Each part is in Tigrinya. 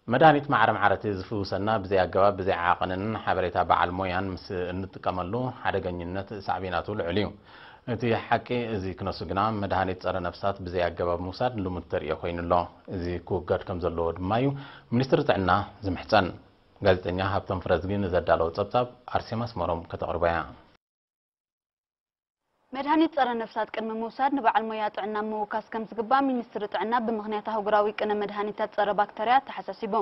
መድሃኒት ማዕረ ማዕረ እቲ ዝፍውሰና ብዘይ ኣገባብ፣ ብዘይ ዓቐንን ሓበሬታ በዓል ሞያን ምስ እንጥቀመሉ ሓደገኝነት ሳዕቤናቱ ልዑል እዩ። እቲ ሓቂ እዚ ክነሱ ግና መድሃኒት ጸረ ነፍሳት ብዘይ ኣገባብ ምውሳድ ልሙድ ተርእዮ ኮይኑ ኣሎ። እዚ ክውገድ ከም ዘለዎ ድማ እዩ ሚኒስትሪ ጥዕና ዝምሕጸን። ጋዜጠኛ ሃብቶም ፍረዝጊ ንዘዳለዎ ጸብጻብ ኣርሴማ ኣስመሮም ከተቕርቦ እያ። መድሃኒት ጸረ ነፍሳት ቅድሚ ምውሳድ ንበዓል ሞያ ጥዕና ምውካስ ከም ዝግባእ ሚኒስትሪ ጥዕና ብምኽንያት ኣህጉራዊ ቅነ መድሃኒታት ጸረ ባክተርያ ኣተሓሳሲቡ።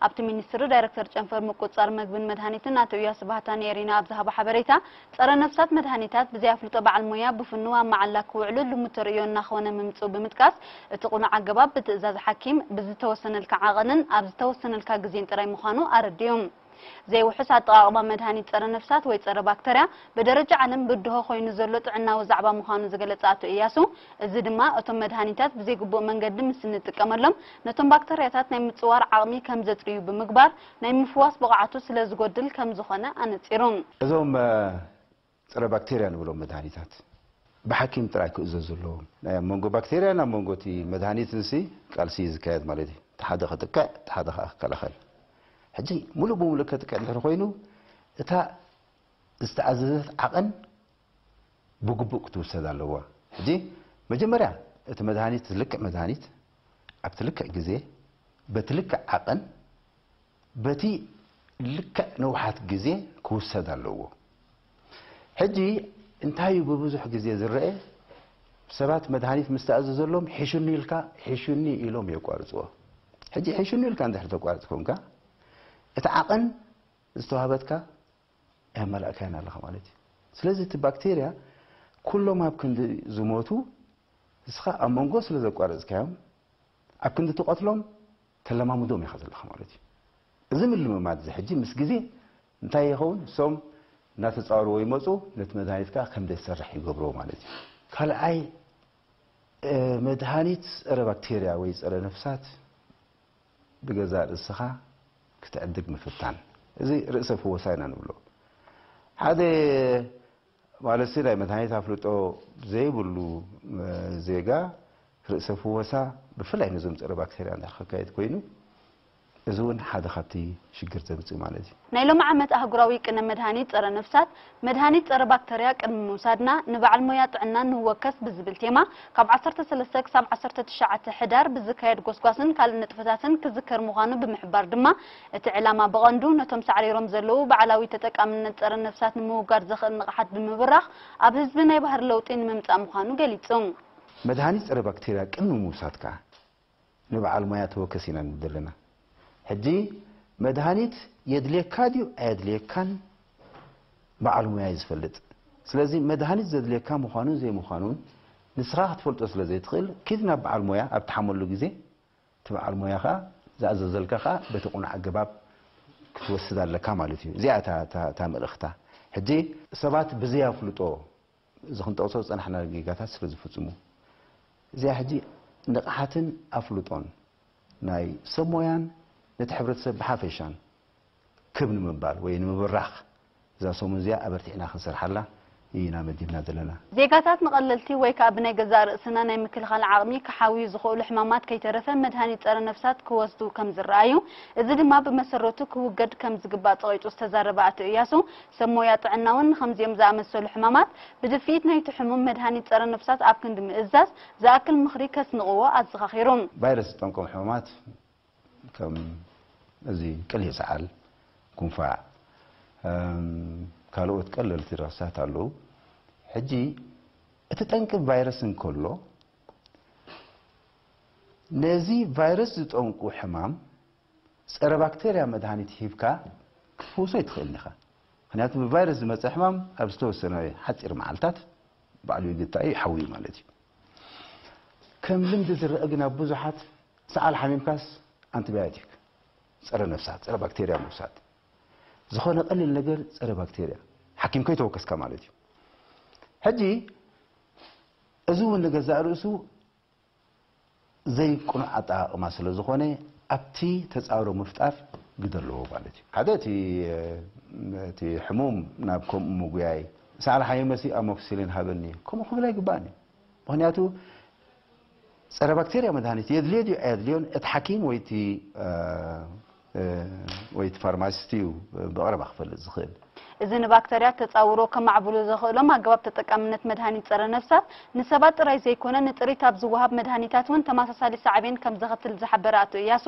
ኣብቲ ሚኒስትሪ ዳይረክተር ጨንፈር ምቁጽጻር መግብን መድሃኒትን ኣቶ እያሱ ባህታ ንኤሪና ኣብ ዝሃቦ ሓበሬታ፣ ጸረ ነፍሳት መድሃኒታት ብዘይ ኣፍልጦ በዓል ሞያ ብፍኑው ኣብ መዓላ ክውዕሉ ልሙድ ተርእዮ እናኾነ ምምጽኡ ብምጥቃስ፣ እቲ ቅኑዕ ኣገባብ ብትእዛዝ ሓኪም ብዝተወሰነልካ ዓቐንን ኣብ ዝተወሰነልካ ግዜን ጥራይ ምዃኑ ኣረዲኡ። ዘይውሑስ ኣጠቓቕማ መድሃኒት ጸረ ነፍሳት ወይ ጸረ ባክተርያ ብደረጃ ዓለም ብድሆ ኮይኑ ዘሎ ጥዕናዊ ዛዕባ ምዃኑ ዝገለጸ ኣቶ እያሱ፣ እዚ ድማ እቶም መድሃኒታት ብዘይግቡእ መንገዲ ምስ እንጥቀመሎም ነቶም ባክተርያታት ናይ ምጽዋር ዓቕሚ ከም ዘጥርዩ ብምግባር ናይ ምፍዋስ ብቕዓቱ ስለ ዝጎድል ከም ዝኾነ ኣነጺሩ። እዞም ጸረ ባክቴርያ ንብሎም መድሃኒታት ብሓኪም ጥራይ ክእዘዙ ኣለዎም። ናይ ኣብ መንጎ ባክቴርያ ናብ መንጎ እቲ መድሃኒት ንሲ ቃልሲ እዩ ዝካየድ ማለት እዩ። እቲ ሓደ ከጥቅዕ እቲ ሓደ ከዓ ክከላኸል። ሕጂ ሙሉእ ብሙሉእ ከጥቅዕ እንድሕር ኮይኑ እታ ዝተኣዘዘት ዓቐን ብግቡእ ክትውሰድ ኣለዋ። ሕጂ መጀመርያ እቲ መድሃኒት ዝልክዕ መድሃኒት ኣብቲ ልክዕ ግዜ በቲ ልክዕ ዓቐን በቲ ልክዕ ንውሓት ግዜ ክውሰድ ኣለዎ። ሕጂ እንታይ እዩ ብብዙሕ ግዜ ዝረአ? ሰባት መድሃኒት ምስ ተኣዘዘሎም ሒሹኒ ኢልካ ሒሹኒ ኢሎም የቋርፅዎ። ሕጂ ሒሹኒ ኢልካ እንድሕር ተቋርፅ ኮንካ እቲ ዓቐን ዝተዋህበትካ ኣየማላእካያን ኣለኻ ማለት እዩ። ስለዚ እቲ ባክቴርያ ኩሎም ኣብ ክንዲ ዝሞቱ ንስኻ ኣብ መንጎ ስለ ዘቋረፅካዮም ኣብ ክንዲ ትቐትሎም ተለማምዶም ኢኻ ዘለኻ ማለት እዩ። እዚ ምልምማድ እዚ ሕጂ ምስ ግዜ እንታይ ይኸውን? እሶም እናተፃወርዎ ይመፁ፣ ነቲ መድሃኒት ከዓ ከም ዘይሰርሕ ይገብርዎ ማለት እዩ። ካልኣይ መድሃኒት ፀረ ባክቴርያ ወይ ፀረ ነፍሳት ብገዛእ ርእስኻ ክትዕድግ ምፍታን። እዚ ርእሰ ፍወሳ ኢና ንብሎ። ሓደ ማለት ናይ መድሃኒት ኣፍልጦ ዘይብሉ ዜጋ ርእሰ ፍወሳ ብፍላይ ነዞም ፀረ ባክቴርያ እንተ ከካየድ ኮይኑ እዚ እውን ሓደ ካብቲ ሽግር ዘምፅእ ማለት እዩ። ናይ ሎሚ ዓመት ኣህጉራዊ ቅነ መድሃኒት ጸረ ነፍሳት፣ መድሃኒት ጸረ ባክተርያ ቅድሚ ምውሳድና ንበዓል ሞያ ጥዕና ንወከስ ብዝብል ቴማ ካብ ዓሰርተ ሰለስተ ክሳብ ዓሰርተ ትሽዓተ ሕዳር ብዝካየድ ጎስጓስን ካልእ ንጥፈታትን ክዝከር ምዃኑ ብምሕባር ድማ እቲ ዕላማ ብቐንዱ ነቶም ሳዕሪሮም ዘለዉ በዓላዊ ተጠቃምነት ጸረ ነፍሳት ንምውጋድ ዘኽእል ንቕሓት ብምብራኽ ኣብ ህዝቢ ናይ ባህሪ ለውጢ ንምምጻእ ምዃኑ ገሊጹ። መድሃኒት ጸረ ባክተርያ ቅድሚ ምውሳድካ ንበዓል ሞያ ተወከስ ኢና ንብል ዘለና። ሕጂ መድሃኒት የድልየካ ድዩ ኣየድልየካን በዓል ሞያ እዩ ዝፈልጥ። ስለዚ መድሃኒት ዘድልየካ ምዃኑን ዘይምዃኑን ንስኻ ክትፈልጦ ስለ ዘይትኽእል ኪድ ናብ በዓል ሞያ ኣብ ትሓመሉ ግዜ እቲ በዓል ሞያ ኸዓ ዝኣዘዘልካ ኸዓ በቲ ቅኑዕ ኣገባብ ክትወስድ ኣለካ ማለት እዩ። እዚኣ እታ እታ እታ መልእኽታ። ሕጂ ሰባት ብዘይ ኣፍልጦ እዚ ክንጠቕሶ ዝጸናሕና ጌጋታት ስለ ዝፍጽሙ እዚኣ ሕጂ ንቕሓትን ኣፍልጦን ናይ ሰብ ሞያን ነቲ ሕብረተሰብ ብሓፈሻን ክብ ንምባል ወይ ንምብራኽ እዛ ሰሙን እዚኣ ኣበርቲዕና ክንሰርሓላ ኢና መዲብና ዘለና። ዜጋታት ንቐለልቲ ወይ ከኣ ብናይ ገዛእ ርእስና ናይ ምክልኻል ዓቕሚ ክሓውዩ ዝኽእሉ ሕማማት ከይተረፈ መድሃኒት ጸረ ነፍሳት ክወስዱ ከም ዝረኣዩ፣ እዚ ድማ ብመሰረቱ ክውገድ ከም ዝግባእ ጸቒጡ ዝተዛረበ ኣቶ እያሱ፣ ሰብ ሞያ ጥዕና እውን ንኸምዚኦም ዝኣመሰሉ ሕማማት ብድፍኢት ናይቲ ሕሙም መድሃኒት ጸረ ነፍሳት ኣብ ክንዲ ምእዛዝ ዝኣክል ምኽሪ ከስንቕዎ ኣዘኻኺሩ። ቫይረስ ዝጠንቆም ሕማማት ከም እዚ ቅልዕ ሰዓል፣ ጉንፋዕ፣ ካልኦት ቀለልቲ ረኽስታት ኣለዉ። ሕጂ እቲ ጠንቂ ቫይረስ እንከሎ ነዚ ቫይረስ ዝጠንቁ ሕማም ጸረ ባክተርያ መድሃኒት ሂብካ ክትፍውሶ ኣይትኽእልን ኢኻ። ምኽንያቱ ብቫይረስ ዝመጸ ሕማም ኣብ ዝተወሰነ ሓጺር መዓልታት ባዕሉ ይግታእ እዩ፣ ይሓዊ እዩ ማለት እዩ። ከም ልምዲ ዝረአ ግን ኣብ ብዙሓት ሰዓል ሓሚምካስ ኣንቲባዮቲክ ጸረ ነፍሳት ጸረ ባክቴርያ ምውሳድ ዝኾነ ቀሊል ነገር ጸረ ባክቴርያ ሓኪም ከይተወከስካ ማለት እዩ። ሕጂ እዚ እውን ንገዛእ ርእሱ ዘይቅኑዕ ኣጠቓቕማ ስለ ዝኾነ ኣብቲ ተጻብሮ ምፍጣር ግደ ኣለዎ ማለት እዩ። ሓደ እቲ እቲ ሕሙም ናብ ከምኡ ምጉያይ ሰዓል ሓሚመሲ ኣሞክሲሊን ሃበኒ ከምኡ ክብል ኣይግባእን እዩ። ምኽንያቱ ጸረ ባክቴርያ መድሃኒት የድልዮ ድዩ ኣየድልዮን እቲ ሓኪም ወይ እቲ ወይ እቲ ፋርማሲስት እዩ ብቐረባ ክፈልጥ ዝኽእል። እዚ ንባክተርያ ተጻውሮ ከማዕብሉ ዘኽእሎም ኣገባብ ተጠቃምነት መድሃኒት ጸረ ነፍሳት ንሰባት ጥራይ ዘይኮነ ንጥሪት ኣብ ዝወሃብ መድሃኒታት እውን ተመሳሳሊ ሳዕቤን ከም ዘኸትል ዝሓበረ ኣቶ እያሱ፣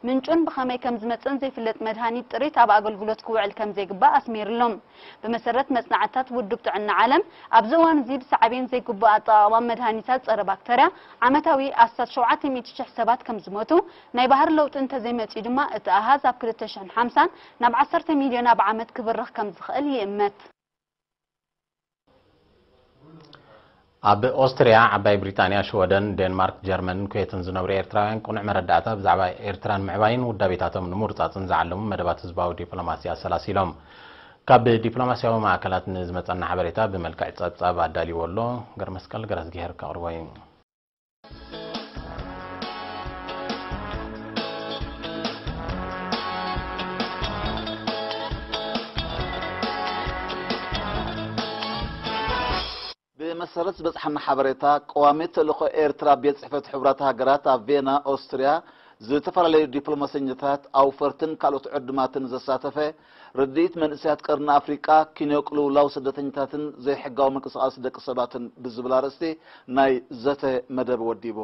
ምንጩን ብኸመይ ከም ዝመጽእን ዘይፍለጥ መድሃኒት ጥሪት ኣብ ኣገልግሎት ክውዕል ከም ዘይግባእ ኣስሚርሎም። ብመሰረት መጽናዕትታት ውድብ ጥዕና ዓለም ኣብዚ እዋን እዚ ብሳዕቤን ዘይግቡእ ኣጠቓቕማ መድሃኒታት ጸረ ባክተርያ ዓመታዊ ኣስታት ሸውዓተ ሚእቲ ሽሕ ሰባት ከም ዝሞቱ፣ ናይ ባህሪ ለውጢ እንተዘይመጺኡ ድማ እቲ ኣሃዝ ኣብ ክልተ ሽሕን ሓምሳን ናብ ዓሰርተ ሚልዮን ኣብ ዓመት ክብርኽ ከም ዝኽእል ይእመት። ኣብ ኦስትርያ፣ ዓባይ ብሪጣንያ፣ ሽወደን፣ ዴንማርክ፣ ጀርመንን ኩዌትን ዝነብሩ ኤርትራውያን ቅኑዕ መረዳእታ ብዛዕባ ኤርትራን ምዕባይን ውዳቤታቶም ንምውርጻጽን ዝዓለሙ መደባት ህዝባዊ ዲፕሎማሲ ኣሰላሲሎም። ካብ ዲፕሎማሲያዊ ማእከላት ንዝመጸና ሓበሬታ ብመልክዕ ጸብጻብ ኣዳልይዎ ኣሎ። ገረመስቀል ገረዝግሄር ከቕርቦ እዩ። ብመሰረት ዝበጽሓና ሓበሬታ፣ ቀዋሚ ተልእኾ ኤርትራ ኣብ ቤት ጽሕፈት ሕቡራት ሃገራት ኣብ ቬና ኦስትርያ፣ ዝተፈላለዩ ዲፕሎማሰኛታት፣ ኣውፈርትን ካልኦት ዕዱማትን ዘሳተፈ፣ ርድኢት መንእሰያት ቀርኒ ኣፍሪቃ፣ ኪኖ ቅልውላው ስደተኛታትን ዘይሕጋዊ ምንቅስቓስ ደቂ ሰባትን ብዝብል ኣርእስቲ ናይ ዘተ መደብ ወዲቡ።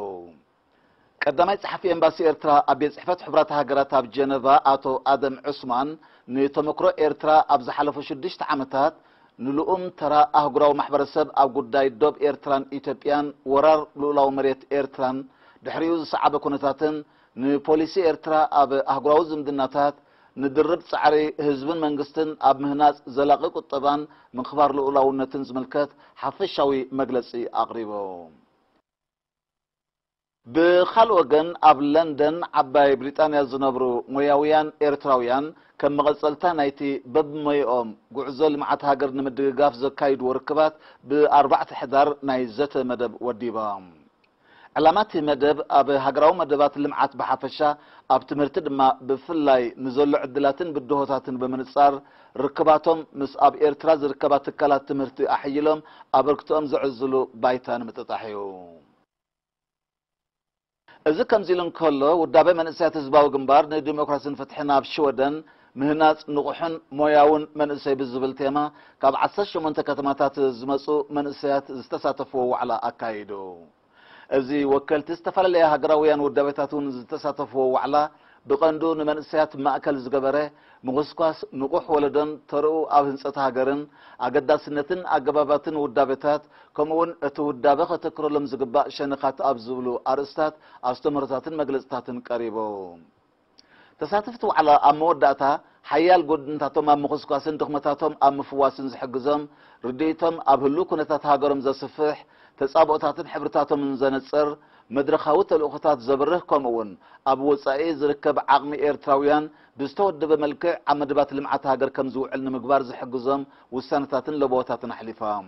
ቀዳማይ ጸሓፊ ኤምባሲ ኤርትራ ኣብ ቤት ጽሕፈት ሕቡራት ሃገራት ኣብ ጀነቫ ኣቶ ኣደም ዑስማን፣ ንተመክሮ ኤርትራ ኣብ ዝሓለፉ ሽዱሽተ ዓመታት ንልኡም ተራ ኣህጉራዊ ማሕበረሰብ ኣብ ጉዳይ ዶብ ኤርትራን ኢትዮጵያን፣ ወራር ልኡላዊ መሬት ኤርትራን ድሕሪኡ ዝሰዓበ ኩነታትን፣ ንፖሊሲ ኤርትራ ኣብ ኣህጉራዊ ዝምድናታት፣ ንድርብ ጻዕሪ ህዝብን መንግስትን ኣብ ምህናጽ ዘላቒ ቁጠባን ምኽባር ልኡላውነትን ዝምልከት ሓፈሻዊ መግለጺ ኣቕሪቦም። ብኻልእ ወገን፣ ኣብ ለንደን ዓባይ ብሪጣንያ ዝነብሩ ሞያውያን ኤርትራውያን፣ ከም መቐጸልታ ናይቲ በብሞይኦም ጉዕዞ ልምዓት ሃገር ንምድግጋፍ ዘካይድዎ ርክባት፣ ብኣርባዕተ ሕዳር ናይ ዘተ መደብ ወዲቦም። ዕላማ እቲ መደብ፣ ኣብ ሃገራዊ መደባት ልምዓት ብሓፈሻ፣ ኣብ ትምህርቲ ድማ ብፍላይ ንዘሎ ዕድላትን ብድሆታትን ብምንጻር፣ ርክባቶም ምስ ኣብ ኤርትራ ዝርከባ ትካላት ትምህርቲ ኣሕይሎም ኣበርክቶኦም ዘዕዝሉ ባይታ ንምጥጣሕ እዩ። እዚ ከምዚ ኢሉ እንከሎ፣ ውዳበ መንእሰያት ህዝባዊ ግንባር ንዲሞክራሲን ፍትሕን ኣብ ሽወደን፣ ምህናጽ ንቑሕን ሞያውን መንእሰይ ብዝብል ቴማ፣ ካብ ዓሰርተ ሸሞንተ ከተማታት ዝመጹ መንእሰያት ዝተሳተፍዎ ዋዕላ ኣካይዱ። እዚ ወከልቲ ዝተፈላለያ ሃገራውያን ውዳቤታት እውን ዝተሳተፍዎ ዋዕላ፣ ብቐንዱ ንመንእሰያት ማእከል ዝገበረ፣ ምኹስኳስ ንቑሕ ወለዶን ተርኡ ኣብ ህንጸት ሃገርን ኣገዳስነትን ኣገባባትን ውዳቤታት፣ ከምኡውን እቲ ውዳበ ከተክረሎም ዝግባእ ሸነኻት ኣብ ዝብሉ ኣርእስታት ኣስተምህሮታትን መግለጽታትን ቀሪቡ። ተሳተፍቲ ዋዕላ ኣብ መወዳእታ፣ ሓያል ጎድንታቶም ኣብ ምኹስኳስን ድኽመታቶም ኣብ ምፍዋስን ዝሕግዞም፣ ርድኢቶም ኣብ ህሉው ኩነታት ሃገሮም ዘስፍሕ፣ ተጻብኦታትን ሕብርታቶምን ዘነጽር፣ መድረኻዊ ተልእኾታት ዘብርህ፣ ከምኡውን ኣብ ወጻኢ ዝርከብ ዓቕሚ ኤርትራውያን ብዝተወደበ መልክዕ ኣብ መደባት ልምዓት ሃገር ከም ዝውዕል ንምግባር ዝሕግዞም ውሳነታትን ለበዋታትን ኣሕሊፎም።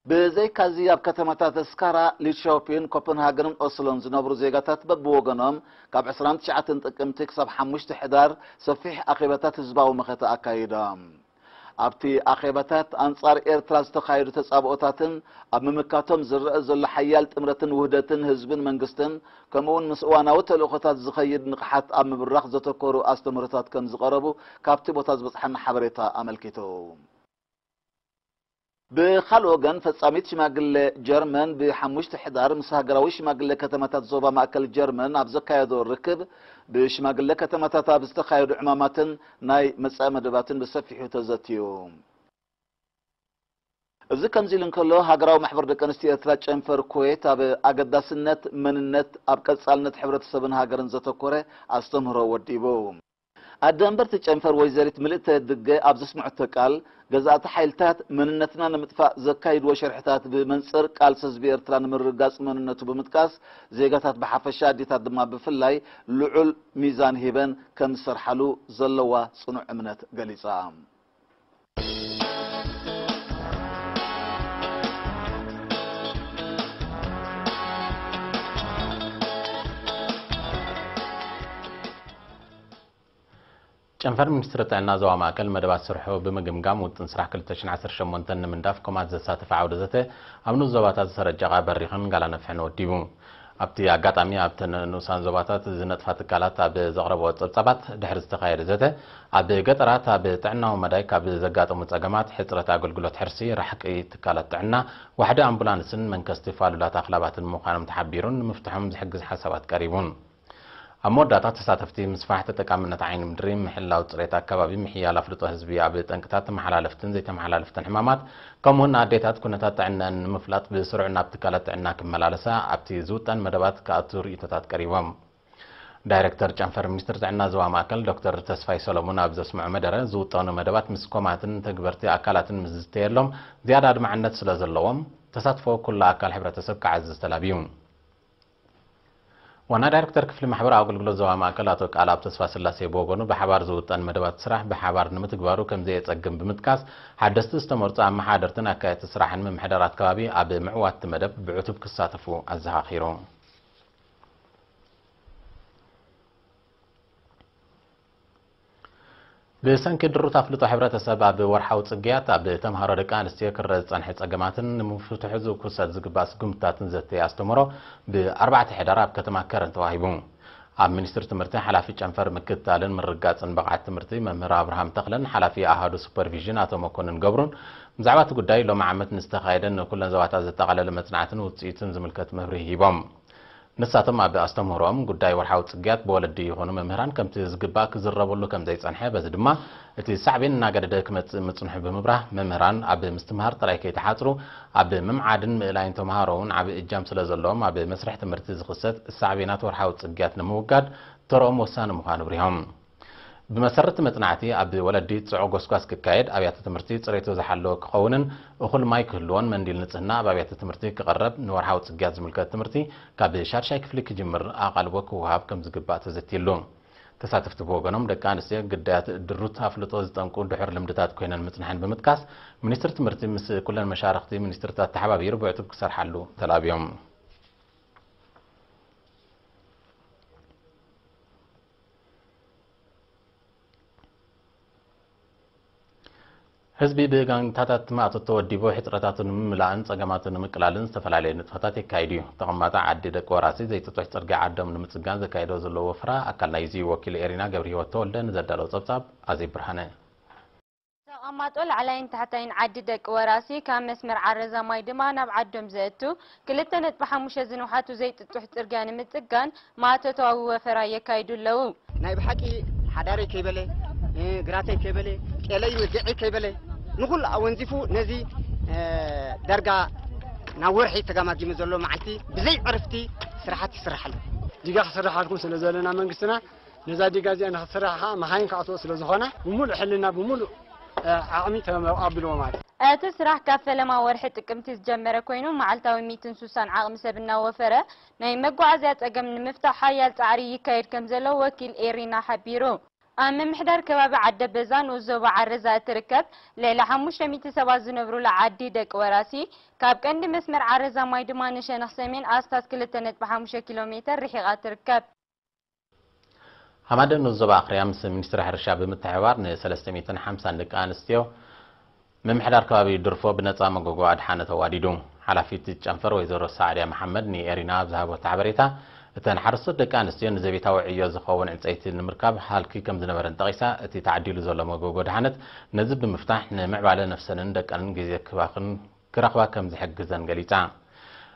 ብዘይካዚ ኣብ ከተማታት ስካራ፣ ሊድሾፒን፣ ኮፐንሃገንን ኦስሎን ዝነብሩ ዜጋታት በብወገኖም ካብ ዕስራን ትሽዓተን ጥቅምቲ ክሳብ ሓሙሽተ ሕዳር ሰፊሕ ኣኼባታት ህዝባዊ መኸተ ኣካይዶም። ኣብቲ ኣኼባታት ኣንጻር ኤርትራ ዝተኻየዱ ተጻብኦታትን ኣብ ምምካቶም ዝረአ ዘሎ ሓያል ጥምረትን ውህደትን ህዝብን መንግስትን ከምኡውን ምስ እዋናዊ ተልእኾታት ዝኸይድ ንቕሓት ኣብ ምብራኽ ዘተኮሩ ኣስተምህሮታት ከም ዝቐረቡ ካብቲ ቦታ ዝበጽሓና ሓበሬታ ኣመልኪቱ። ብኻልእ ወገን፣ ፈጻሚት ሽማግለ ጀርመን ብሓሙሽተ ሕዳር ምስ ሃገራዊ ሽማግለ ከተማታት ዞባ ማእከል ጀርመን ኣብ ዘካየዶ ርክብ፣ ብሽማግለ ከተማታት ኣብ ዝተኻየዱ ዕማማትን ናይ መጻኢ መደባትን ብሰፊሑ ተዘትዩ። እዚ ከምዚ ኢሉ እንከሎ፣ ሃገራዊ ማሕበር ደቂ ኣንስትዮ ኤርትራ ጨንፈር ኩዌት ኣብ ኣገዳስነት መንነት ኣብ ቀጻልነት ሕብረተሰብን ሃገርን ዘተኮረ ኣስተምህሮ ወዲቡ። ኣደ መንበርቲ ጨንፈር ወይዘሪት ምልእተ ድገ ኣብ ዘስምዐቶ ቃል፣ ገዛእቲ ሓይልታት መንነትና ንምጥፋእ ዘካይድዎ ሸርሕታት ብመንጽር ቃልሲ ህዝቢ ኤርትራ ንምርግጋጽ መንነቱ ብምጥቃስ፣ ዜጋታት ብሓፈሻ ኣዴታት ድማ ብፍላይ ልዑል ሚዛን ሂበን ከም ዝሰርሓሉ ዘለዋ ጽኑዕ እምነት ገሊጻ። ጨንፈር ሚኒስትሪ ጥዕና ዞባ ማእከል መደባት ስርሑ ብምግምጋም ውጥን ስራሕ ክልተ ሽሕን ዓሰርተ ሸሞንተን ንምንዳፍ ኮማት ዘሳተፈ ዓውደ ዘተ ኣብ ንኡስ ዞባታት ዝተረጨቓ በሪኽን ጋላ ነፍሕን ወዲቡ። ኣብቲ ኣጋጣሚ ኣብተን ንኡሳን ዞባታት ዝነጥፋ ትካላት ኣብ ዘቕረብኦ ጸብጻባት፣ ድሕሪ ዝተኻየደ ዘተ፣ ኣብ ገጠራት ኣብ ጥዕናዊ መዳይ ካብ ዘጋጠሙ ጸገማት፣ ሕጽረት ኣገልግሎት ሕርሲ፣ ራሕቂ ትካላት ጥዕና፣ ዋሕዲ ኣምቡላንስን መንከስቲ ፋሉላት ኣኽላባትን ምዃኖም ተሓቢሩን ንምፍትሖም ዝሕግዝ ሓሳባት ቀሪቡን። ኣብ መወዳእታ ተሳተፍቲ ምስፋሕ ተጠቃምነት ዓይኒ ምድሪ፣ ምሕላው ጽሬት ኣከባቢ፣ ምሕያል ኣፍልጦ ህዝቢ ኣብ ጠንቅታት ተመሓላለፍትን ዘይተመሓላለፍትን ሕማማት፣ ከምኡውን ኣዴታት ኩነታት ጥዕነአን ንምፍላጥ ብስሩዕ ናብ ትካላት ጥዕና ክመላለሳ ኣብቲ ዝውጠን መደባት ክኣቱ ርእይቶታት ቀሪቦም። ዳይሬክተር ጨንፈር ሚኒስትሪ ጥዕና ዞባ ማእከል ዶክተር ተስፋይ ሰሎሙን ኣብ ዘስምዖ መደረ፣ ዝውጠኑ መደባት ምስ ኮማትን ተግበርቲ ኣካላትን ምስ ዝዝተየሎም ዝያዳ ኣድማዕነት ስለ ዘለዎም፣ ተሳትፎ ኩሉ ኣካል ሕብረተሰብ ክዓዝዝ ተላብዩ። ዋና ዳይሬክተር ክፍሊ ማሕበራዊ ኣገልግሎት ዞባ ማእከል ኣቶ ቃልኣብ ተስፋስላሴ ብወገኑ፣ ብሓባር ዝውጠን መደባት ስራሕ ብሓባር ንምትግባሩ ከም ዘየጸግም ብምጥቃስ፣ ሓደስቲ ዝተመርጹ ኣመሓደርትን ኣካየድቲ ስራሕን ምምሕዳራት ከባቢ ኣብ ምዕዋትቲ መደብ ብዕቱብ ክሳተፉ ኣዘኻኺሩ። ብሰንኪ ድሩት ኣፍልጦ ሕብረተሰብ፣ ኣብ ወርሓዊ ጽግያት ኣብ ተምሃሮ ደቂ ኣንስትዮ ክረአ ዝጸንሐ ጸገማትን ንምፍትሑ ዝውሰድ ዝግባእ ስጉምትታትን ዘተየ ኣስተምህሮ፣ ብ ኣርባዕተ ሕዳር ኣብ ከተማ ከረን ተዋሂቡ። ኣብ ሚኒስትሪ ትምህርቲ ሓላፊ ጨንፈር ምክትታልን ምርግጋጽን ብቕዓት ትምህርቲ መምህር ኣብርሃም ተኽለን ሓላፊ ኣሃዱ ሱፐርቪዥን ኣቶ መኮንን ገብሩን ብዛዕባ እቲ ጉዳይ ሎሚ ዓመት ንዝተኻየደን ንኩለን ዞባታት ዘጠቓለለ መጽናዕትን ውጽኢቱን ዝምልከት መብርሂ ሂቦም። ንሳቶም ኣብ ኣስተምህሮኦም፣ ጉዳይ ወርሓዊ ጽግያት ብወለዲ ይኹኑ መምህራን ከምቲ ዝግባእ ክዝረበሉ ከም ዘይጸንሐ፣ በዚ ድማ እቲ ሳዕቤን እናገደደ ክመጽእ ምጽንሑ ብምብራህ፣ መምህራን ኣብ ምስትምሃር ጥራይ ከይተሓጽሩ፣ ኣብ ምምዓድን ምእላይን ተምሃሮ እውን ዓቢ እጃም ስለ ዘለዎም፣ ኣብ መስርሕ ትምህርቲ ዝኽሰት ሳዕቤናት ወርሓዊ ጽግያት ንምውጋድ ተረኦም ወሳኒ ምዃኑ ኣብሪሆም። ብመሰረት መጽናዕቲ፣ ኣብ ወለዲ ጽዑቕ ጎስጓስ ክካየድ፣ ኣብያተ ትምህርቲ ጽሬቱ ዝሓለወ ክኸውንን እኹል ማይ ክህልዎን መንዲል ንጽህና ኣብ ኣብያተ ትምህርቲ ክቐረብ፣ ንወርሓዊ ጽግያት ዝምልከት ትምህርቲ ካብ ሻድሻይ ክፍሊ ክጅምር ኣቓልቦ ክወሃብ ከም ዝግባእ ተዘትይሉ። ተሳተፍቲ ብወገኖም፣ ደቂ ኣንስትዮ ግዳያት ድሩት ኣፍልጦ ዝጠንቁ ድሑር ልምድታት ኮይነን ምጽንሐን ብምጥቃስ፣ ሚኒስትሪ ትምህርቲ ምስ ኩለን መሻርኽቲ ሚኒስትርታት ተሓባቢሩ ብዕቱብ ክሰርሓሉ ተላብዮም። ህዝቢ ብጋንታታት ማእቶት ተወዲቡ ሕጽረታቱ ንምምላእን ጸገማቱ ንምቅላልን ዝተፈላለዩ ንጥፈታት የካይድ እዩ። ተቐማጣ ዓዲ ደቂ ወራሲ ዘይጥጡሕ ጽርግያ ዓዶም ንምጽጋን ዘካይዶ ዘለዎ ወፍራ ኣካል ናይዚ እዩ። ወኪል ኤሪና ገብረህይወት ተወልደ ንዘዳለዎ ጸብጻብ ኣዜብ ብርሃነ። ተቐማጦ ላዕላይን ታሕታይን ዓዲ ደቂ ወራሲ ካብ መስመር ዓረዛ ማይ ድማ ናብ ዓዶም ዘእቱ ክልተ ነጥቢ ሓሙሽተ ዝንውሓቱ ዘይጥጡሕ ጽርግያ ንምጽጋን ማእቶታዊ ወፈራ የካይዱ ኣለዉ። ናይ ብሓቂ ሓዳረይ ከይበለ፣ እ፣ ግራተይ ከይበለ፣ ጤለይ ወግዒ ከይበለ፣ ንኹሉ ኣወንዚፉ ነዚ፣ እ፣ ደርጋ ናብ ወርሒ ተጋማጊሙ ዘሎ መዓልቲ ብዘይ ዕርፍቲ ስራሓት ይስራሕ ኣሎ። ዲጋ ክስራሕ ኣልኩም ስለ ዘለና መንግስትና ነዛ ዲጋ እዚኣ ንክትስራሕ ከዓ መኻይን ክኣትዎ ስለ ዝኾና ብምሉእ ሕልና ብምሉእ፣ እ፣ ዓቕሚ ተቐቢልዎ ማለት እዩ። እቲ ስራሕ ካብ ፈለማ ወርሒ ጥቅምቲ ዝጀመረ ኮይኑ፣ መዓልታዊ ሚእትን ሱሳን ዓቕሚ ሰብ እናወፈረ ናይ መጓዓዝያ ጸገም ንምፍታሕ ሓያል ጻዕሪ ይካየድ ከም ዘሎ ወኪል ኤሪና ሓቢሩ። ኣብ ምምሕዳር ከባቢ ዓደ በዛ ንኡስ ዞባ ዓረዛ እትርከብ ልዕሊ ሓሙሽተ ሚእቲ ሰባት ዝነብሩላ ዓዲ ደቂ ወራሲ፣ ካብ ቀንዲ መስመር ዓረዛ ማይ ድማ ንሸነኽ ሰሜን ኣስታት ክልተ ነጥቢ ሓሙሽተ ኪሎ ሜተር ርሒቓ ትርከብ። ሃማደ ንኡስ ዞባ ኣኽርያ ምስ ሚኒስትሪ ሕርሻ ብምትሕብባር ንሰለስተ ሚእትን ሓምሳን ደቂ ኣንስትዮ ምምሕዳር ከባቢ ድርፎ ብነጻ መጎጎ ኣድሓነት ኣዋዲዱ። ሓላፊት ጨንፈር ወይዘሮ ሳዕድያ መሓመድ ንኤሪና ኣብ ዝሃበቶ ሓበሬታ፣ እተን ሓረስቶት ደቂ ኣንስትዮ ንዘቤታዊ ዕዮ ዝኸውን ዕንጸይቲ ንምርካብ ሃልኪ ከም ዝነበረን ጠቒሳ፣ እቲ ተዓዲሉ ዘሎ መጎጎ ኣድሓነት ነዚ ብምፍታሕ ንምዕባለ ነፍሰንን ደቀንን ግዜ ክባኽን ክረኽባ ከም ዝሕግዘን ገሊጻ።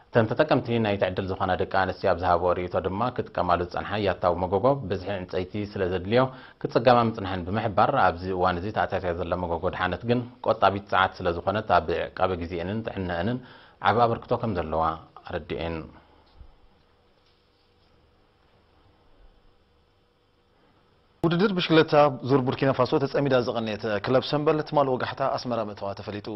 እተን ተጠቀምቲ ናይቲ ዕድል ዝኾና ደቂ ኣንስትዮ ኣብ ዝሃብኦ ርእይቶ ድማ፣ ክጥቀማሉ ዝጸንሓ ያታዊ መጎጎ ብዝሒ ዕንጸይቲ ስለ ዘድልዮ ክጽገማ ምጽንሐን ብምሕባር፣ ኣብዚ እዋን እዚ ተኣታትያ ዘላ መጎጎ ድሓነት ግን ቆጣቢት ጸዓት ስለ ዝኾነት፣ ኣብ ዕቃበ ግዜኤንን ጥዕናኤንን ዓቢ ኣበርክቶ ከም ዘለዋ ኣረዲኤን። ውድድር ብሽክለታ ዙር ቡርኪና ፋሶ ተጸሚዳ ዝቐነየት ክለብ ሰምበል ትማል ወጋሕታ ኣስመራ ምእታዋ ተፈሊጡ።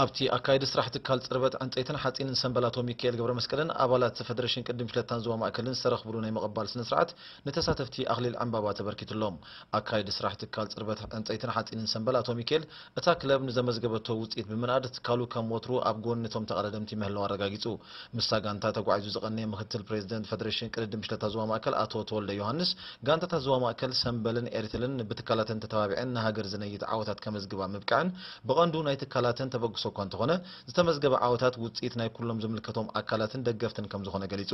ኣብቲ ኣካይዲ ስራሕ ትካል ጽርበት ዕንጸይትን ሓጺንን ሰምበል ኣቶ ሚካኤል ገብረመስቀልን ኣባላት ፈደሬሽን ቅድም ሽለታን ዞባ ማእከልን ዝተረኽብሉ ናይ ምቕባል ስነ ስርዓት ንተሳተፍቲ ኣኽሊል ዕምባባ ተበርኪትሎም። ኣካይዲ ስራሕ ትካል ጽርበት ዕንጸይትን ሓጺንን ሰምበል ኣቶ ሚካኤል እታ ክለብ ንዘመዝገበቶ ውጽኢት ብምንኣድ ትካሉ ከም ወትሩ ኣብ ጎኒ እቶም ተቐዳደምቲ ምህላው ኣረጋጊጹ። ምስታ ጋንታ ተጓዒዙ ዝቐነየ ምክትል ፕሬዚደንት ፈደሬሽን ቅድድም ሽለታ ዞባ ማእከል ኣቶ ተወልደ ዮሃንስ፣ ጋንታታት ዞባ ማእከል ሰምበልን ኤሪትልን ብትካላተን ተተባቢዐን ንሃገር ዝነይት ዓወታት ከመዝግባ ምብቅዐን ብቐንዱ ናይ ትካላተን ተበግሶ እኳ እንተኾነ፣ ዝተመዝገበ ዓወታት ውጽኢት ናይ ኩሎም ዝምልከቶም ኣካላትን ደገፍትን ከም ዝኾነ ገሊጹ።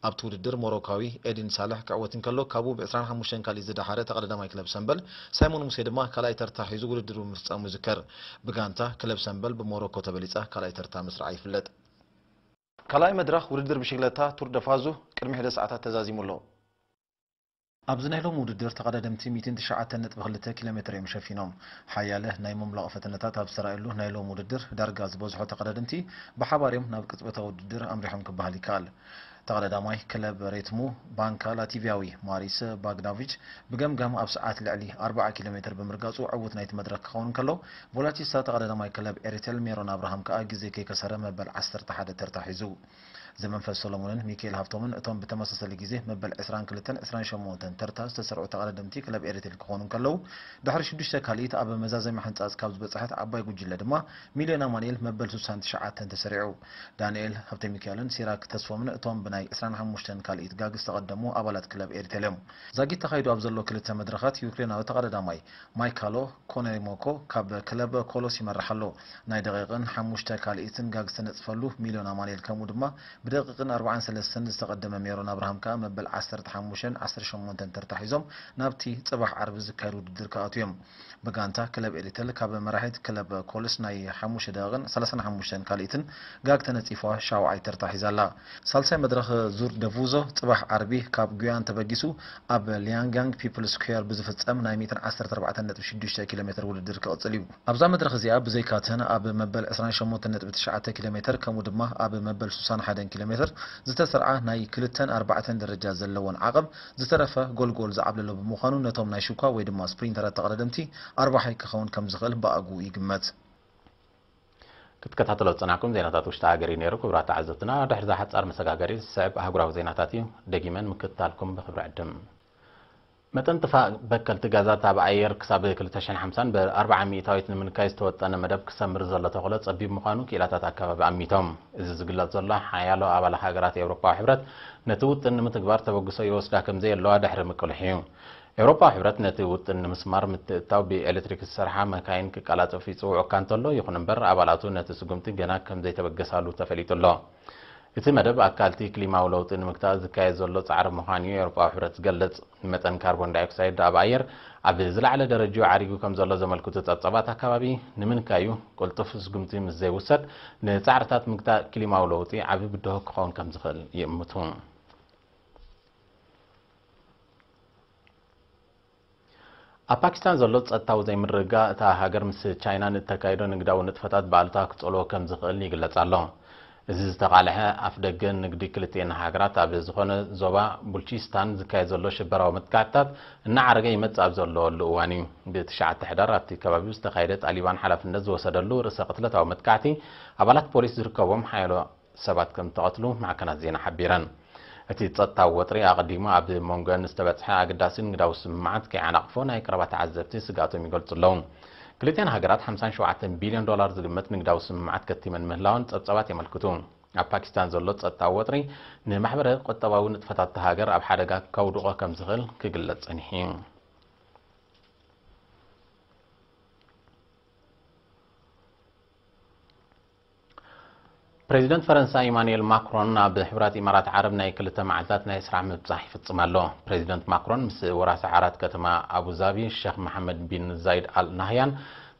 ኣብቲ ውድድር ሞሮካዊ ኤዲን ሳልሕ ክዕወት እንከሎ፣ ካብኡ ብ ዕስራን ሓሙሽተን ካልኢት ዝደሓረ ተቐዳዳማይ ክለብ ሰምበል ሳይሞን ሙሴ ድማ ካልኣይ ተርታ ሒዙ ውድድሩ ምፍጻሙ ይዝከር። ብጋንታ፣ ክለብ ሰምበል ብሞሮኮ ተበሊጻ ካልኣይ ተርታ ምስራዓ ይፍለጥ። ካልኣይ መድረኽ ውድድር ብሽግለታ ቱር ደ ፋዙ ቅድሚ ሕደ ሰዓታት ተዛዚሙ ኣሎ። ኣብዚ ናይ ሎሚ ውድድር ተቐዳደምቲ ሚእትን ትሽዓተን ነጥቢ ክልተ ኪሎ ሜትር እዮም ሸፊኖም። ሓያለ ናይ ምምላቕ ፈተነታት ኣብ ዝተራእየሉ ናይ ሎሚ ውድድር፣ ዳርጋ ዝበዝሑ ተቐዳደምቲ ብሓባር እዮም ናብ ቅጽበታዊ ውድድር ኣምሪሖም ክበሃል ይከኣል። ተቐዳዳማይ ክለብ ሬትሙ ባንካ ላቲቪያዊ ማሪስ ባግዳቪች ብገምጋም ኣብ ሰዓት ልዕሊ ኣርብዓ ኪሎ ሜትር ብምርጋጹ ዕዉት ናይቲ መድረኽ ክኸውን እንከሎ፣ ቮላቺስታ ተቐዳዳማይ ክለብ ኤሪቴል ሜሮን ኣብርሃም ከኣ ግዜ ከይከሰረ መበል ዓሰርተ ሓደ ተርታ ሒዙ። ዘመንፈስ ሰሎሞንን ሚካኤል ሃፍቶምን እቶም ብተመሳሳሊ ግዜ መበል ዕስራን ክልተን ዕስራን ሸሞንተን ተርታ ዝተሰርዑ ተቐዳደምቲ ክለብ ኤሪቴል ክኾኑ እንከለዉ፣ ድሕሪ ሽዱሽተ ካልኢት ኣብ መዛዘሚ ሕንጻጽ ካብ ዝበጽሐት ዓባይ ጉጅለ ድማ ሚልዮን ኣማኑኤል መበል ስሳን ትሽዓተን ተሰሪዑ። ዳንኤል ሃብተሚካኤልን ሲራክ ተስፎምን እቶም ብናይ ዕስራን ሓሙሽተን ካልኢት ጋግ ዝተቐደሙ ኣባላት ክለብ ኤሪቴል እዮም። ዛጊት ተኻይዱ ኣብ ዘሎ ክልተ መድረኻት ዩክሬናዊ ተቐዳዳማይ ማይካሎ ኮነሪሞኮ ካብ ክለብ ኮሎስ ይመርሕ ኣሎ። ናይ ደቂቕን ሓሙሽተ ካልኢትን ጋግ ዝተነጽፈሉ ሚልዮን ኣማኑኤል ከምኡ ድማ ብደቂቕን ኣርባዓን ሰለስተን ዝተቐደመ ሜሮን ኣብርሃም ከኣ መበል ዓሰርተ ሓሙሽተን ዓሰርተ ሸሞንተን ተርታ ሒዞም ናብቲ ጽባሕ ዓርቢ ዝካየድ ውድድር ክኣትዉ እዮም። ብጋንታ ክለብ ኤሪቴል ካብ መራሒት ክለብ ኮልስ ናይ ሓሙሽተ ደቂቕን ሰላሳን ሓሙሽተን ካልኢትን ጋግ ተነጺፋ ሻውዓይ ተርታ ሒዛ ኣላ። ሳልሳይ መድረኽ ዙር ደፉዞ ጽባሕ ዓርቢ ካብ ጉያን ተበጊሱ ኣብ ሊያንጋንግ ፒፕል ስኩዌር ብዝፍጸም ናይ ሚእትን ዓሰርተ ኣርባዕተን ነጥቢ ሽዱሽተ ኪሎ ሜትር ውድድር ክቕጽል እዩ። ኣብዛ መድረኽ እዚኣ ብዘይካተን ኣብ መበል ዕስራን ሸሞንተን ነጥቢ ትሽዓተ ኪሎ ሜትር ከምኡ ድማ ኣብ መበል ስሳን ሓደን ኪሎ ሜትር ዝተሰርዓ ናይ ክልተን ኣርባዕተን ደረጃ ዘለወን ዓቐብ ዝተረፈ ጎልጎል ዝዓብለሎ ብምዃኑ ነቶም ናይ ሽኳ ወይ ድማ ስፕሪንተራት ተቐዳደምቲ ኣርባሓይ ክኸውን ከም ዝኽእል ብኣግኡ ይግመት። ክትከታተሎ ዝጸናሕኩም ዜናታት ውሽጢ ሃገር እዩ ነይሩ። ክቡራት ተዓዘብትና፣ ድሕሪ እዛ ሓጻር መሰጋገሪ ዝስዕብ ኣህጉራዊ ዜናታት እዩ። ደጊመን ምክትታልኩም ብኽብሪ ዕድም። መጠን ጥፋእ በከልቲ ጋዛት ኣብ ኣየር ክሳብ ክልተ ሽሕን ሓምሳን ብኣርብዓ ሚእታዊት ንምንካይ ዝተወጠነ መደብ ክሰምር ዘሎ ተኽእሎ ጸቢብ ምዃኑ ክኢላታት ኣከባቢ ኣሚቶም። እዚ ዝግለጽ ዘሎ ሓያሎ ኣባል ሃገራት ኤውሮጳዊ ሕብረት ነቲ ውጥን ንምትግባር ተበግሶ ይወስዳ ከም ዘየለዋ ድሕሪ ምቅልሑ እዩ። ኤውሮጳዊ ሕብረት ነቲ ውጥን ንምስማር ምትእትታው ብኤሌክትሪክ ዝሰርሓ መካይን ክቀላጠፍ ይጽውዕ እኳ እንተሎ፣ ይኹን እምበር ኣባላቱ ነቲ ስጉምቲ ገና ከም ዘይተበገሳሉ ተፈሊጡ ኣሎ። እቲ መደብ ኣካልቲ ክሊማዊ ለውጢ ንምግታእ ዝካየድ ዘሎ ጻዕሪ ምዃኑ እዩ ኤውሮጳዊ ሕብረት ዝገልጽ። መጠን ካርቦን ዳይኦክሳይድ ኣብ ኣየር ኣብ ዝለዓለ ደረጃኡ ዓሪጉ ከም ዘሎ ዘመልክቱ ጸብጻባት ኣከባቢ፣ ንምንካዩ ቅልጡፍ ስጉምቲ ምስ ዘይውሰድ፣ ንጻዕርታት ምግታእ ክሊማዊ ለውጢ ዓቢ ብድሆ ክኸውን ከም ዝኽእል ይእምቱ። ኣብ ፓኪስታን ዘሎ ጸጥታዊ ዘይምርግጋእ፣ እታ ሃገር ምስ ቻይና ንእተካይዶ ንግዳዊ ንጥፈታት ብኣሉታ ክጸልዎ ከም ዝኽእል ይግለጽ ኣሎ። እዚ ዝተቓልሐ ኣፍደገ ንግዲ ክልቲኤን ሃገራት ኣብ ዝኾነ ዞባ ቡልቺስታን ዝካየድ ዘሎ ሽበራዊ መጥቃዕትታት እናዓረገ ይመጽእ ኣብ ዘለወሉ እዋን እዩ። ብትሽዓተ ሕዳር ኣብቲ ከባቢ ዝተኻየደ ጣሊባን ሓላፍነት ዝወሰደሉ ርእሰ ቅትለታዊ መጥቃዕቲ ኣባላት ፖሊስ ዝርከቦም ሓያሎ ሰባት ከም እተቐትሉ ማዕከናት ዜና ሓቢረን። እቲ ጸጥታዊ ወጥሪ ኣቐዲሙ ኣብ መንጎን ዝተበጽሐ ኣገዳሲ ንግዳዊ ስምምዓት ከይዓናቕፎ ናይ ቀረባ ተዓዘብቲ ስግኣቶም ይገልጹ ኣለዉ። ክልቲኣን ሃገራት ሓምሳን ሸውዓተን ቢልዮን ዶላር ዝግመት ንግዳዊ ስምምዓት ከቲመን ምህላወን ጸብጻባት የመልክቱ። ኣብ ፓኪስታን ዘሎ ጸጥታዊ ወጥሪ ንማሕበረ ቁጠባዊ ንጥፈታት እታ ሃገር ኣብ ሓደጋ ከውድቖ ከም ዝኽእል ክግለጽ ጸኒሑ እዩ። ፕሬዚደንት ፈረንሳ ኢማኑኤል ማክሮን ኣብ ሕቡራት ኢማራት ዓረብ ናይ ክልተ መዓልታት ናይ ስራሕ ምብጻሕ ይፍጽም ኣሎ። ፕሬዚደንት ማክሮን ምስ ወራሲ ዓራት ከተማ ኣቡዛቢ ሸኽ መሓመድ ቢን ዛይድ ኣል ናህያን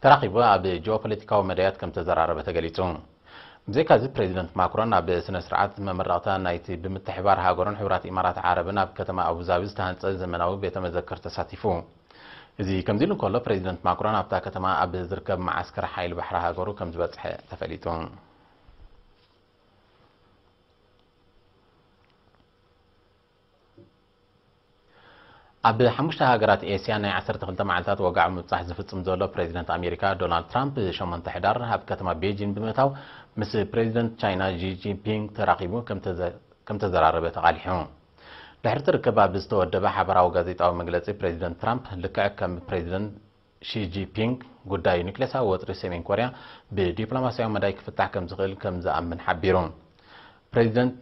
ተራኺቡ ኣብ ጂኦፖለቲካዊ መዳያት ከም ተዘራረበ ተገሊጹ። ብዘይካዚ ፕሬዚደንት ማክሮን ኣብ ስነ ስርዓት መመረቕታ ናይቲ ብምትሕባር ሃገሩን ሕቡራት ኢማራት ዓረብን ኣብ ከተማ ኣቡዛቢ ዝተሃንጸ ዘመናዊ ቤተ መዘክር ተሳቲፉ። እዚ ከምዚ ኢሉ እንከሎ፣ ፕሬዚደንት ማክሮን ኣብታ ከተማ ኣብ ዝርከብ መዓስከር ሓይሊ ባሕሪ ሃገሩ ከም ዝበጽሐ ተፈሊጡ። ኣብ ሓሙሽተ ሃገራት ኤስያ ናይ ዓሰርተ ክልተ መዓልታት ወግዓዊ ምብጻሕ ዝፍጽም ዘሎ ፕሬዚደንት ኣሜሪካ ዶናልድ ትራምፕ፣ ሸሞንተ ሕዳር ኣብ ከተማ ቤጂን ብምእታው ምስ ፕሬዚደንት ቻይና ጂ ጂንፒንግ ተራኺቡ ከም ተዘ-፣ ከም ተዘራረበ ተቓሊሑ። ድሕሪ እቲ ርክብ ኣብ ዝተወደበ ሓበራዊ ጋዜጣዊ መግለጺ፣ ፕሬዚደንት ትራምፕ፣ ልክዕ ከም ፕሬዚደንት ሺ ጂንፒንግ፣ ጉዳይ ኒክሌሳዊ ወጥሪ ሰሜን ኮርያ ብዲፕሎማስያዊ መዳይ ክፍታሕ ከም ዝኽእል ከም ዝኣምን ሓቢሩ። ፕሬዚደንት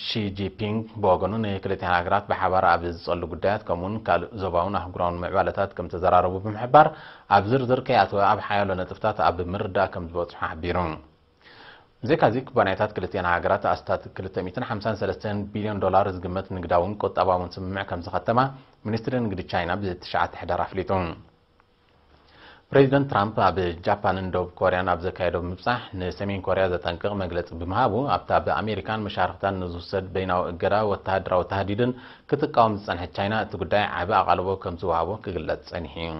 ሺ ጂንፒንግ ብወገኑ፣ ንክልቲኣን ሃገራት ብሓባር ኣብ ዝጸሉ ጉዳያት፣ ከምኡውን ካልእ ዞባውን ኣህጉራውን ምዕባለታት ከም ተዘራረቡ ብምሕባር፣ ኣብ ዝርዝር ከይኣተወ ኣብ ሓያሎ ነጥብታት ኣብ ምርዳእ ከም ዝበጽሑ ሓቢሩ። ብዘይካዚ፣ ኩባንያታት ክልቲኣን ሃገራት ኣስታት ክልተ ሚእትን ሓምሳን ሰለስተን ቢልዮን ዶላር ዝግመት ንግዳውን ቁጠባውን ስምምዕ ከም ዝኸተማ ሚኒስትሪ ንግዲ ቻይና ብትሽዓተ ሕዳር ኣፍሊጡ። ፕሬዚደንት ትራምፕ ኣብ ጃፓንን ደቡብ ኮርያን ኣብ ዘካየዶ ምብጻሕ፣ ንሰሜን ኮርያ ዘጠንቅቕ መግለጺ ብምሃቡ፣ ኣብታ ብኣሜሪካን መሻርኽታን ንዝውሰድ በይናዊ እገዳ፣ ወተሃደራዊ ታህዲድን ክትቃወም ዝጸንሐት ቻይና፣ እቲ ጉዳይ ዓቢ ኣቓልቦ ከም ዝወሃቦ ክግለጽ ጸኒሑ እዩ።